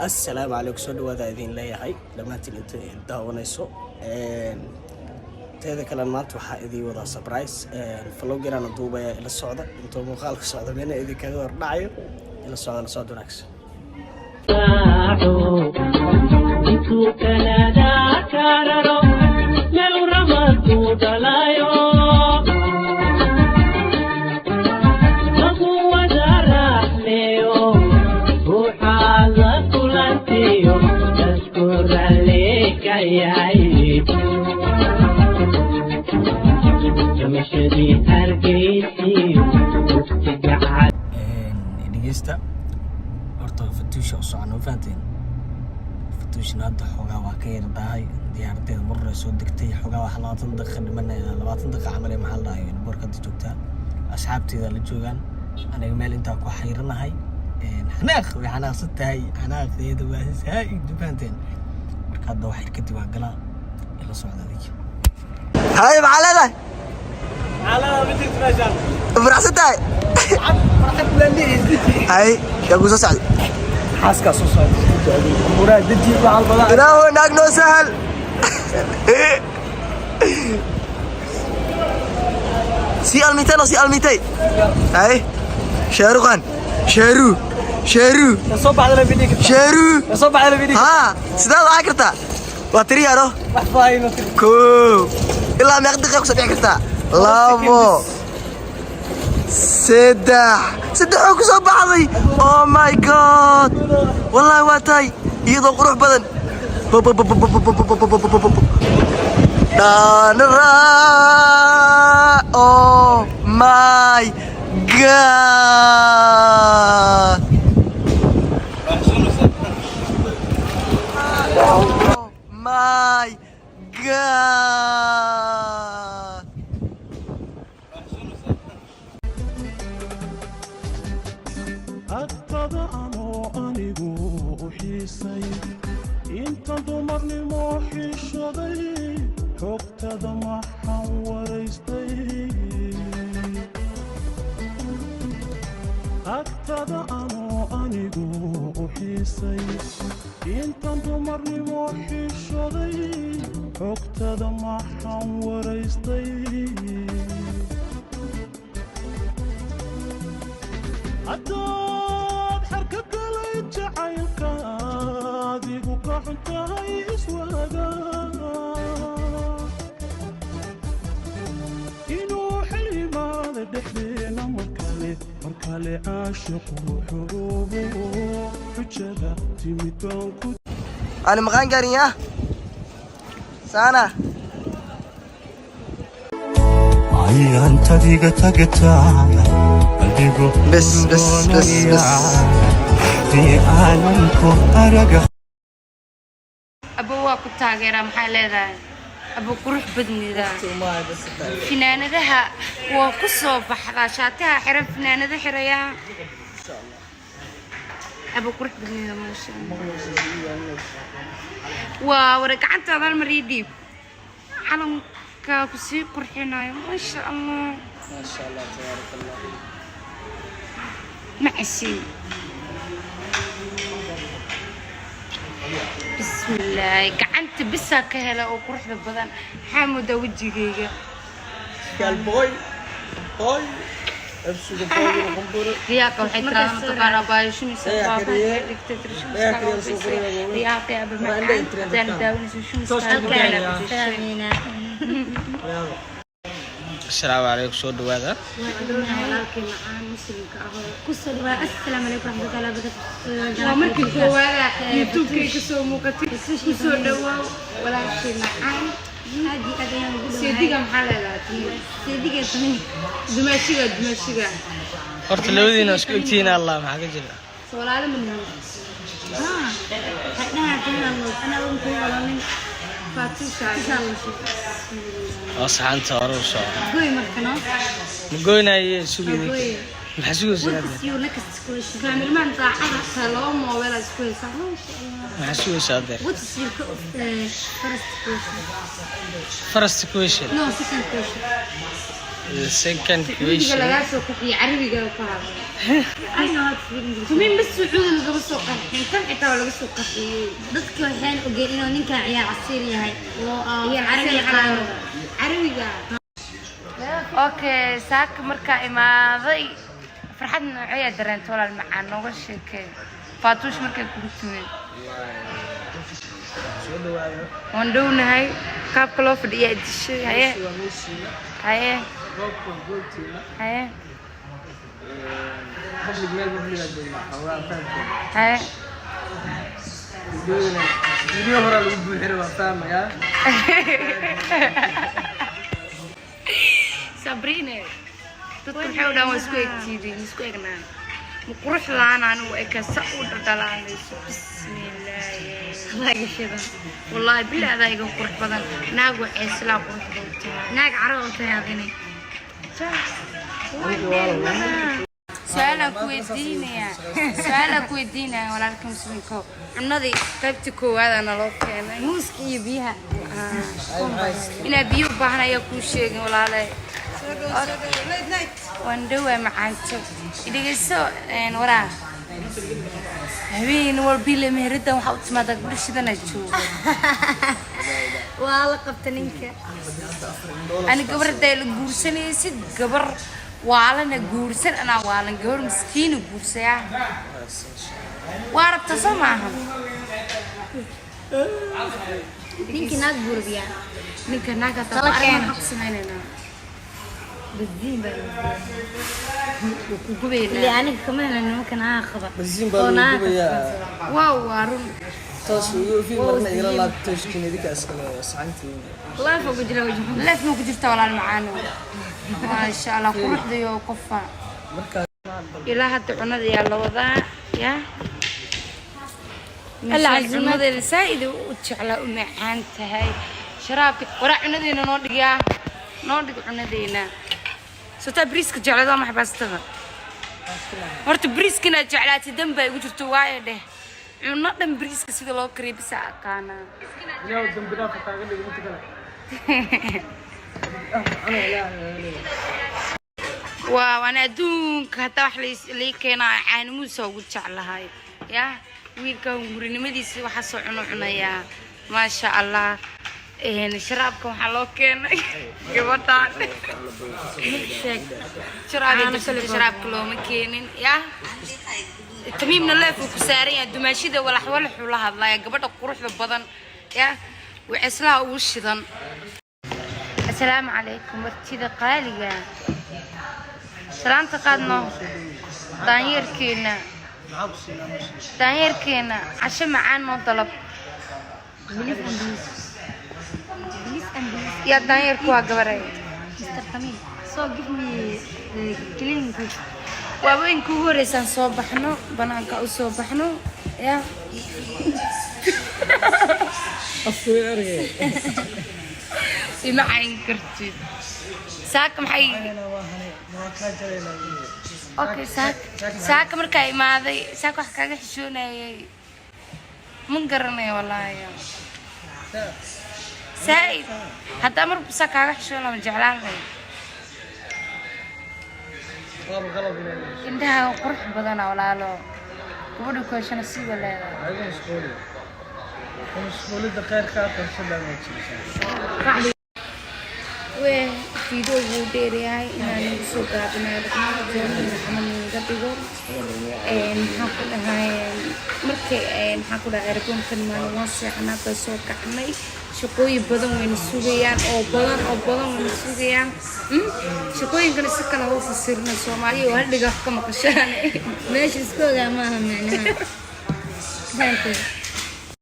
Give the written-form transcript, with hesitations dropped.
Assalaamu calaykum, soo dhawaada idin leeyahay dhammaantiin inta daawanayso. Teeda kale, maanta waxaa idiin wadaa surprise vlog yaraana duubaya. Ila socda intuu muuqaalka socda, meena idinkaga hordhacayo. Ila socda, la socda wanaagsan. Intuu kanaada kararo meel ramadku dhalayo lagu wada raaxleeyo, ruuxaad la kulantiyo dadku raalli ka yahay. Jamashadii Hargeysiyo mugtiga. Dhegeysta horta, Fatuusha u socon, ma fahanteen? Fatuushna hadda xoogaa waa ka yar daahay, diyaaradeeda marore soo degtay. Xoogaa wax 20 daqiiqa dhimanaya, 20 daqiiqa camal ee maxaa la dhahay, boorka hadda joogtaa, asxaabteeda la joogaan. Aniga meel intaa ku xayranahay. Xanaaq way xanaaqsan tahay, xanaaqdeeda waa zaa'id, ma fahanteen? Marka hadda wax yar kadib waa galaa, ila socda adig. Hay, maxaa leedahay? Faraxsan tahay? Hay, yaa kuu soo socday? Xaaskaa soo socda, muraha deji waxal badan. Ilaahu naag noo sahal. Sii almitay no, sii almitay. Hay, Shaaruqan, Shaaru, Shaaru. Soo baxdana video. Shaaru. Soo baxdana video. Haa, sidaad waxaa kartaa waa tiriyaano. Wax faahino. Koo ilaa meeq daqiiqa kusoo dhici kartaa? Labo, saddex, saddex oo kusoo baxday. Oh my God, wallahi waa tahay iyadoo qurux badan. Dhaanara, oh my God, oh my God. Agtada anoo anigu u xiisay, intan dumarnimo xishoday, xogtada maxaan waraystay? Agtada anoo anigu u xiisay, intan dumarnimo xishoday, xogtada maxaan waraystay? Haddaad xarka galay jacaylka, adigu ka xun tahay iswaaga, inuu xil yimaada dhexdeena markale, markale caashiqu xuruubo, xujada timid baan ku Ani maqaan gaarin yaa saana. Ayantadiga tagtaa qalbigu. Bes, bes, bes, bes. Hadii aanan ku araga. Abo, waa ku taageeraa. Maxaa leedahay, abo? Qurux badnida, finaanadaha waa ku soo baxdaa, shaatiha xiran, finaanado xirayaa. Abo, qurux badnida, maasha Allah. Waa wara gacantaada hal mar ii dhiib, calankaa ku sii qurxinayo, maasha Allah. Maasha Allah, tabaaraka Allah. Macasi, bismillaahi, gacanta bisaa ka hela oo quruxda badan. Maxaa moodaa wejigayga? Boy boy absuga boy qamburo. Riyaaqa waxay tiraahdaa, mataqaanaa, baayashumiisa. Ee, baaba kariye. Dhigtay. Ee, kariye, soo qoriyo. Riyaaqa aba Waa macaan indhaha intireen hadaan dadkaan. daawanayso shumiska Toos ku halkaana keenaya. bedeshay. Asalaamu calaykum, soo dhawaada. Walaalkay macaan muslimka ah oo Kusoo dhawaa. Assalaamu calaykum waraxmatullahi wabarakaatu. Waa markii koowaada YouTube-kay kasoo muuqatay. Kusoo dhawaaw, walaashay macaan. Aad iyo aad ayaan ugu dhawahay. Seediga maxaa leedahay tumi? Seediga tumi. Dumaashiga, dumaashiga. Horta labadiina isku egtihiin, Allah, maxaa ka jira? Soomaali ma nihin. Haa, dhaha tumi anaa ugu kugu walanin. Faatusha. Oo saxanta hore u soco. Goy marka no. Ma goynaye, sugid. Goy. Maxaa sugaysaa What hadda? is your next question? Kaamirmaan daacada taa laba moobeel aad isku haysaa, maasha Allah. Maxaa sugaysaa hadda? What is your first question? First question. No, second question. The second Sacuudiga question. Lagaa soo qaxiyey, carabiga ku hadlay. I know how to speak English. Tumin bas Sacuudi lagama soo qaxin, kan xitaa waa laga soo qaxiyey. Dadka waxaan ogeen inuu ninkan ciyaar casiir yahay oo ciyaar carabi yaqaano. Carabiga. Okay, saaka markaa imaaday, farxad nooceeyaa dareenta, walaal macaan? Nooga sheekee Faatuush markay kugu timid. Soo dhawaada. Waan dhownahay. Qaabka loo fadhiyaa dishay. Haye. Waa meeshiina. Haye. Goobta waa goobtiina. Haye. Public, meel public aa joognaa, xoogaa fahamteen. Haye. Videodana video horaa lagu buuxin, waa fahmayaa. Sabrine, dadka maxay u dhahan? Waa isku egtiidiin, isku egnaa. Ma qurux laan anigu eka sa u dhadhalaalayso? Bismillaahi. Shidan. Wallaahi bilaa, adaa iga qurux badan. Naag waxay islaa qurux badan tahay. Naag carab oo tahay adini. Su-aalaan ku weydiinayaa, su-aalaan ku weydiinaya, walaalka muslimko. Cunadii qaybta koowaad naloo keenay. Muuska iyo biyaha. Inaa biyo u baahan ayaa kuu sheegin, walaale. Waan dhowaa, macaanto. Dhegeyso, waraa habeen walbile meheradan waxaa u timaadaa gabdho shidana jooga. Waa la qabta ninka. Ani gabar haddaa la guursanaysid, gabar waalana guursan. Anaa waalan, gabar miskiina guursayaa waa rabta, soo maaha? Ninkii naag buurbiyaa. Ninka naaga Tala keena. Maxaa ku sameynaynaa? Basiin baa. Wuu ku Ilaa gubaynaa. Aniga kama helan nimanka naaga qaba. Basiin baa Oo lagu naaga gubayaa. Waaw, waa run. Toos ugu fi marna igala laab tooshkiin, idinka iskale saxantiin. Live ugu jira wajhu. Leef ma ku jirta, walaal macaano? Maasha Allah, quruxdayo qofa. Markaa Ilaa hadda cunada yaa la wadaa ya. Alla Meeshaan casuumad. Cunadeeda saa-id u jeclaa, u macaan tahay. Sharaabka waraa, cunadeena noo dhigaa, noo dhig cunadeena. Sotaa bariiska jeclada ama baastada? Horta bariiska inaad jeclaatid dan baa igu jirto, waayo dheh, cuno dhan bariiska sida loo kariyo bisa aqaanaa. Ilaahu dambi dhaaf kaaga dhigo inta kale. Ana ilaahay. Waaw, ana adduunka haddaa wax lii keenaa caanimuusa ugu jeclahay. Ya wiilka gurinimadiisa waxaa soo cuno cunayaa, maasha Allah. Sharaabka waxaa loo keenay gabadhaan. Sharaabay darsatay, sharaabka looma keenin. Ya Tamiimna leef uu ku saaran yahay, dumaashida walax walaxuu la hadlaya gabadha quruxda badan. Ya wicislaha ugu shidan. Asalaamu calaykum, martida qaaliga. Salaanta qaadno. Daanyeerkeena, daanyeerkeena, casho macaan noo dalab. Please and please. Please and please. Yaa daanyeerku waa gabaray? Mr. Tamim. So give me the clean food. Waaweynka ugu horeysaan soo baxno, banaanka u soo baxno ya. Afweyn argay. Ima cayn kartid. Saaka maxay? Okay, saaka, saaka markaa imaaday, saaka wax kaaga xishoonayay ma garanayo wallaahi. Saaid haddaa mar saa kaaga xishoon lama jeclaan lahayd. Waaba qalab inay. Indhaha qurux badana, walaalo. Gabadha ku heshana siiba leedahay. Ayaga mashquuli. Mashquulida khayrka qabsada ma jirto. Wee, fiidoo wuu dheeryahay, inaan nagu soo gaabinayo dhaqmaha maxamed naga dhigo. Maxaan ku dhahay markay, maxaan ku dhahay, airboonkan maalin waan seexanaa, baa soo kacnay. Shaqooyin badan wayna sugayaan, oo badan, oo badan wayna sugayaan. Shaqooyinkana si kale hau fasirna, Soomaaliya oo hal dhiga wax ka maqashaan. Meesha isku ogaa maaha macnaha. Fahamtay?